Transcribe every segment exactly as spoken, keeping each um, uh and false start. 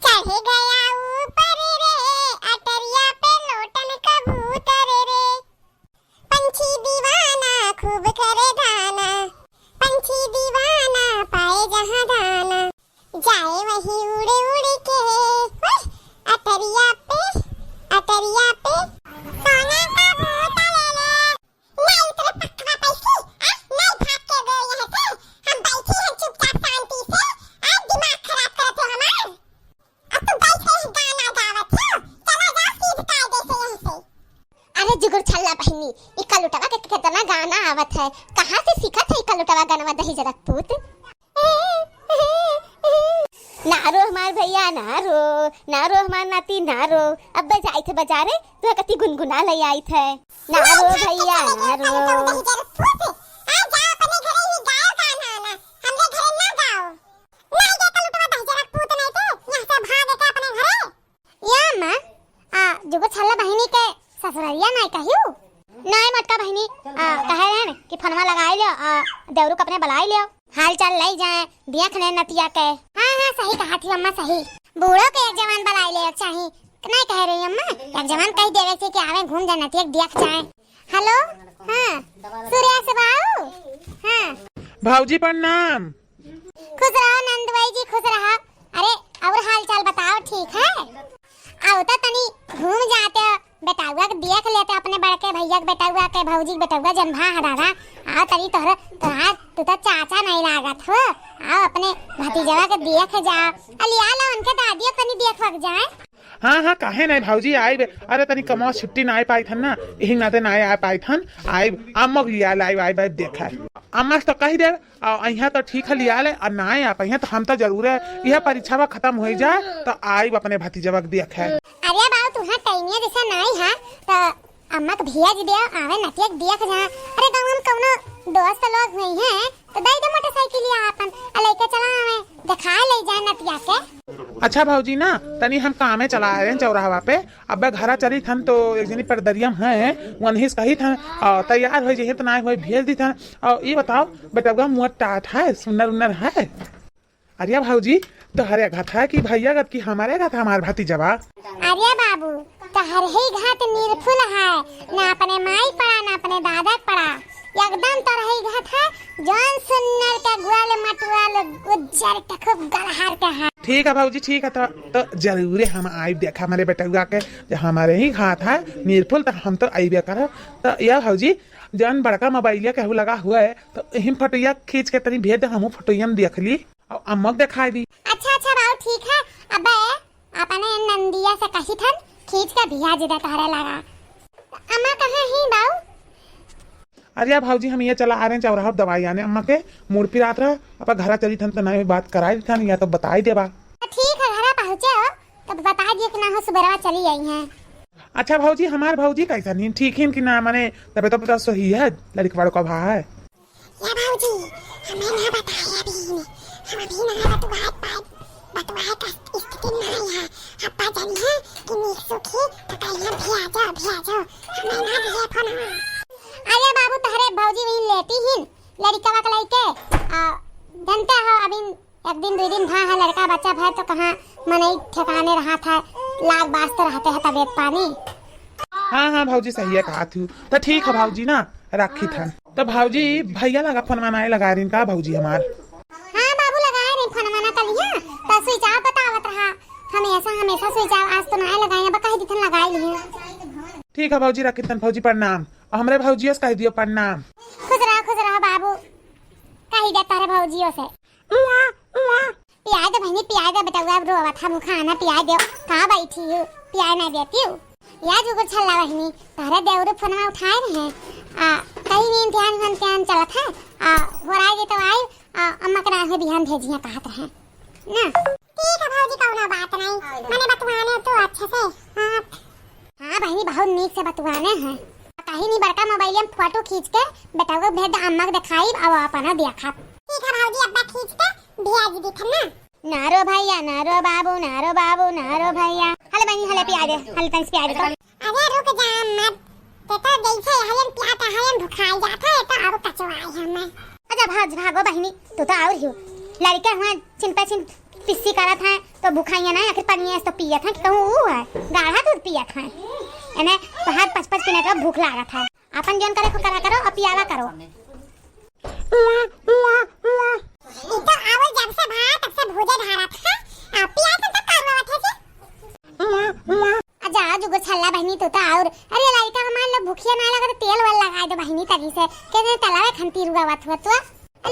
चढ़ गया ऊपर रे, अटरिया पे लोटन कबूतर रे। पंछी दीवाना खूब करे गाना, पंछी दीवाना पाए जहाँ दाना, जाए वहीं उड़ उड़ के। ओए, अटरिया पे, अटरिया पे। सोना का बूता ले ले। नहीं उतरे पकवा पैसी, आ, नहीं भाग के गए यहाँ से। हम बैठी हैं चुपचाप शांति से, आ, दिमाग खराब करत हो हमार। अब तू बैठ के गाना गावत हो, चला जा सीध कायदे से यहाँ से। अरे जुगुर छल्ला बहिनी, ई कलुटवा के केतना गाना आवत है, कहाँ से सीखत है ई कलुटवा गनवा दही जरक पूत? ना रो हमार भैया, ना रो, ना रो हमार नाती, ना रो। अब जाइत है बजारे, तो कति गुनगुना ले आइत है। ना रो भैया, ना रो। आ जा अपने घरे ही गाओ गाना ना, हमरे घरे ना गाओ। ना ये कलुटवा दही जरक पूत नहीं थे, यहाँ से भाग के अपने घरे। या अम्मा, आ, जुगुर छल्ला बहिनी के ससुररिया नाई कहियो? नाई मोटका बहिनी, आ, कहे रहे न कि फोनवा लगाई लियो, आ, देवरू के अपने बुलाई लियो। हाल चाल लई जाए, देख ले नतिया के। हाँ, हाँ, सही कहा थी अम्मा, सही। बूढ़ो के एक जवान बुलाई ले चाही। नाई कहे रही अम्मा, एक जवान कही देवे से कि आवे घूम जाए नतिया के देख जाए। हेलो, हाँ, सूर्या से बाऊ? हाँ। भौजी प्रणाम। खुश रहो नंदुआई जी, खुश रहो। अरे, और हाल चाल बताओ, ठीक है? आओ तो तनी घूम जाते, बेटउआ के देख लेते, अपने बड़के भैया के बेटउआ के, भौजी के बेटउआ जन भा हरारा। आओ तनी तोहरे, तोहार, तू तो चाचा नहीं लागत हो। आओ अपने भतीजवा के देख जाओ। अलिया ला उनके दादियो तनी देख वक जाए। हाँ, हाँ, काहे नहीं भौजी, आइब। अरे, तनी कमवा छुट्टी ना आइ पाइत हन ना, यही नाते ना आइ पाइत हन। आइब, अम्मा के लिया लाइब, आइब, आइब, देखा। अम्मा से तो कही देब, आ, अइहाँ तो ठीक है, लिया ले, आ ना आइ पाइहाँ तो हम तो जरूर है, यह परीक्षा बा खत्म होइ जाए, तो आइब अपने भतीजवा के देखे। अरे बाऊ, तुहाँ टाइमिया जैसा नहीं है, तो अम्मा के भेज दे, आवे नतिया के देख जा। अरे, गाँव में कौनो दोस्त लोग हुई हैं, तो दे दे मोटरसाइकिलिया आपन, आ लइके चला आवे, देखाए ले जाए नतिया के। अच्छा भौजी ना, तनी हम कामे चला आए हैं चौराहवा पे, अब्बे घरा चली थन तो एक जनी परदरिया में है, वनही से कही थन, और तैयार हो जइहे तो ना हो भेज दी थन। और ये बताओ, बेटवा मुँह टाट है, सुन्नर उन्नर है? अरे भौजी, तोहरे गत है कि भैया गत कि हमारे गत, हमार भतीजवा? अरे बाबू, तोहरे ही गत निरफुल है, ना अपने माई पड़ा, ना अपने दादा पड़ा, एकदम तोहरे ही गत है, जौन सुन्नर के ग्वाल मटुआल उज्जर के खूब गलहर के है। ठीक है भौजी, ठीक है, तो, तो जरूरे हम आइब देखा हमारे बेटउआ के, जो हमारे ही गत है निरफुल, तो हम तो अइबे करब। तो या भौजी, जौन बड़का मोबाइलिया केहू लगा हुआ है, तो यही फोटोया खींच के तनी भेज दे, हमहू फोटोया में देख ली। अउ अम्मा के देखाई दी। अच्छा, अच्छा बाऊ, ठीक है। अबे अपने नंदिया से कही थन, खींच के भेज दे तोहरे लगा। अम्मा कहाँ ही बाऊ? अरे भौजी, हम ये चला आ रहे हैं चौराहा दवाई आने, अम्मा के मूड़ पिरात रहा, अब घरा चली थन तो नहीं बात कराई थन, या तो बताई देबा। ठीक है, घरा पहुँचे हो तो बताई दिए कि ना हो, सुबेरवा चली आई हैं। अच्छा भौजी, हमार भौजी कैसन ही, ठीक ही कि ना, माने तबे तो पता सही है, लड़का बड़का भा है। या भौजी, हमें ना बताए अभी, हम अभी ना बतुआत पाए, बतुआए का स्थिति ना है। अब्बा जानी है कि नीक सुखी तो कहिया भी आ जाओ, भी आ जाओ, हमें ना दिए फोन। अरे बाबू, तहरे भौजी वही लेटी ही लड़कवा के लइके, आ, जनते हो अभी एक दिन दुइ दिन भा है लड़का बच्चा भर तो कहाँ मनई ठिकाने रहा था, लाग बास तो रहते हैं तबीयत पानी। हाँ, हाँ भौजी, सही है कहा थी। तो ठीक है भौजी ना, रखी था। तो भौजी, भैया लगा फोनवा नाई लगाए रहिन का भौजी हमार? हाँ बाबू, लगाए रहिन फोनवा ना कलिया, तो switch off बतावत रहा। हमेशा, हमेशा switch off, आज तो नाई लगाए, अब कह दिथन लगाए लिए। ठीक है भौजी, रखी थन भौजी, प्रणाम। और हमरे भौजियो से कह दियो प्रणाम। खुश रहा, खुश रहा बाबू, कही दे तारे भौजियो से। पियाए दे बहिनी, पियाए दे बेटउआ, अब रोवत है, भूखा आना, पियाए दे। कहाँ बैठी हो? पियाए ना देती हो। या जुगुर छल्ला बहिनी, तहरे देवरू फोनवा उठाए रहे। आ, कहीं नींद ध्यान, ध्यान, ध्यान चलत है। आ, हो रहा है तो आई, आ, अम्मा के नाम है बिहान भेजिया कहत रहे। ना? ठीक है भौजी, कौनो बात नहीं। मने बतुआने तो अच्छे से। हाँ। हाँ बहिनी, बहुत नीक से बतुआने हैं। कहीं नहीं बड़का मोबाइल में फोटो खींच के बेटउआ भेज दे, अम्मा के देखाई, अब अपना देखा। ठीक है भौजी, अब्बा खींच के भेज दी थे ना। ना रो भैया, ना रो बाबू, ना रो बाबू, ना रो भैया। हले बहिनी, हले पिया दे, हले तंस पिया दे तो। अरे रुक जा मत, ते तो जैसे हयन पियाता हयन भुखाई जाता है तो अब कचवाई हमें। अच्छा भाग, भागो बहिनी, तू तो और ही हो। लड़का हुआ छिन पे छिन पिस्सी करत है, तो भुखाइया ना, आखिर पनिया तो पियत है कि कहूँ ऊ है, गाढ़ा दूध पियत है। एने तोहार पाँच पाँच मिनट अब भूख लागत है। आपन जौन करे को करा करो, अब पियावा करो। ई तो आउर जब से भा, तब से भूजे ढारत है। आ, पिया तो तब का रोवत है जी? आ जा, जुगो छल्ला बहिनी, तू तो आउर। अरे लड़का हमार लोग भूखिया ना लगे तो तेल वेल लगाए दो बहिनी तनी से। के दिन तलावे खन तीर रोवत हुआ तू।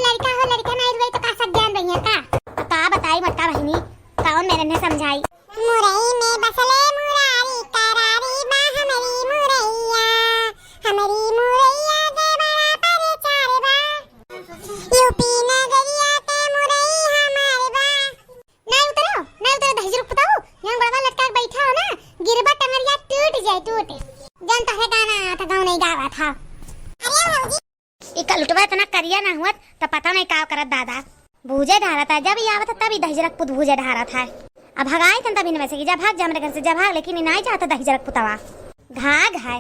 लड़का हो, लड़का नहीं रोई तो का सब ज्ञान रही है का? का बताई मोटका बहिनी, कौन मेरे ने समझाई? मुरई में बसले मुरारी करारी बा हमरी मुरैया, हमरी मुरैया के बड़ा परचार बा। यूपी नगरिया के मुरई हमार बा। नहीं उतरो, नहीं उतरो, दहिजरू पुताऊ, यहाँ गड़वा लटका के बैठा हो ना, गिरबा टंगरिया टूट जाए, टूट। जौन तोहरे गाना आवत है, गाँव नहीं गावत है। अरे भौजी, ई कलुटवा इतना करिया ना हुअत, त पता नहीं का करत दादा। भूजे ढारत है, जब ई आवत है, तब ई दहिजरक पुत भूजे ढारत है। अब भगाई थन तब इनमें से कि जा भाग, जा हमरे घर से जा भाग, लेकिन ई नाई जात दहिजरक पुतवा। घाघ है।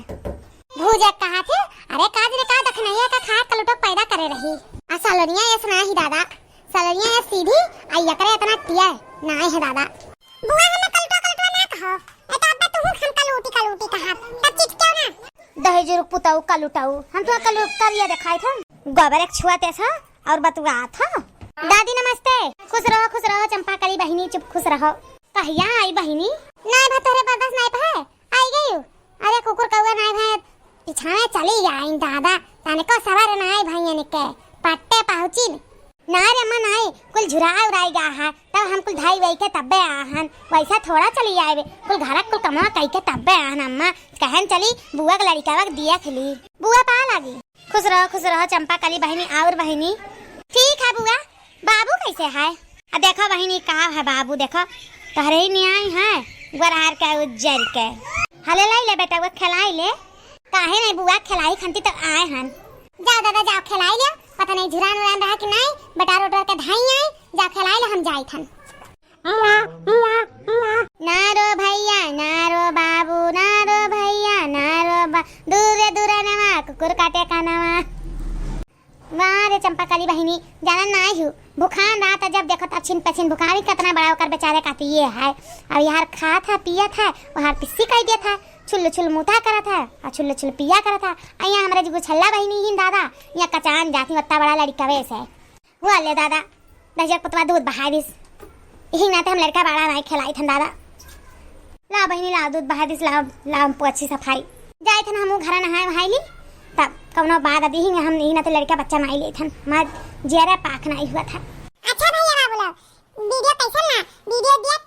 भूजे कहा थे, अरे काज रे का दखनैया का खा कलुटक पैदा करे रही। आ सलोनिया ऐस ना ही दादा, सलोनिया ऐस सीधी, आ यकरे इतना टिया नाई है दादा। बुआ हमें कलुटा कलुटा ना कहो, ए तो अब तू हम कलूटी कलूटी कहा, तब चिट क्यों ना? दहेजुरुक पुताऊ कलुटाऊ, हम तो कलू करिया दिखाई था। गोबर एक छुआ तेस हो और बतुआ था। दादी नमस्ते, खुश रहो, खुश रहो चंपा कली बहिनी, चुप खुश रहो। कहिया आई बहिनी? नाई भा तोहरे बर्दाश्त नाई भा, आई गई। अरे कुकुर कौआ नाई भा, पिछावे चली आई दादा, तने को सवार नाई भा इनके, पट्टे पहुँची। ना रे अम्मा, नाई, कुल झुरा उराई गा है, तब हम कुल धाई वाई के तब्बे आहन, वैसा थोड़ा चली आए, कुल घरक कुल कमवा कई के तब्बे आहन अम्मा, कहन चली, बुआ के लड़िकावा के दिया खिली, बुआ पा लागी। खुश रहो, खुश रहो चंपा कली बहिनी और बहिनी। ठीक है बुआ, बाबू कैसे है? आ देखो बहिनी, का है बाबू, देखो, तोहरे ही न्याय है, गोरहार के उज्जर के। हले लाई ले बेटा, वो खिलाई ले। काहे नहीं बुआ, खिलाई खंती तो आए हन। जाओ दादा, जाओ खिलाई लियो, पता नहीं झुरान उरान रहा कि नहीं, बटार उटार के धाई आई, जाओ खिलाई ले, हम जाई थन। ना रो भैया, ना रो बाबू, ना रो भैया, ना रो बा-, दूर रे दूर नवा, कुकुर काटे का नवा। वाह रे चंपा कली बहिनी, जाना नाई हूँ, भुखान रहा था जब देखो तब छिन पछिन भुखावी, कितना बड़ा ओकर बेचारे का तो ये है। अब यार खात है, पियत है, वहार पिस्सी कई देत है, छुल्लु छुल्लु मुता करत है, और छुल्लु छुल्लु पिया करत है। आ यहाँ हमरे जो गुछल्ला बहिनी ही दादा, यहाँ कचान जाती, उतना बड़ा लड़िकवे से। हुआ ले दादा, दहिजर पुतवा दूध बहाय दिस। यही नाते हम लड़का बड़ा नाई खिलाई थन दादा। लाओ बहिनी, लाओ दूध बहाय दिस, लाओ, लाओ हम पोछी सफाई। जाए थन हमू घरा नहाए वहाए ली, तब कौनो बाद अदी ही हम यही नाते लड़का बच्चा नाई ले थन, हमार जियरा पाख नाई हुआ था। अच्छा भैया बाबू लोग, वीडियो कैसन ना? वीडियो देख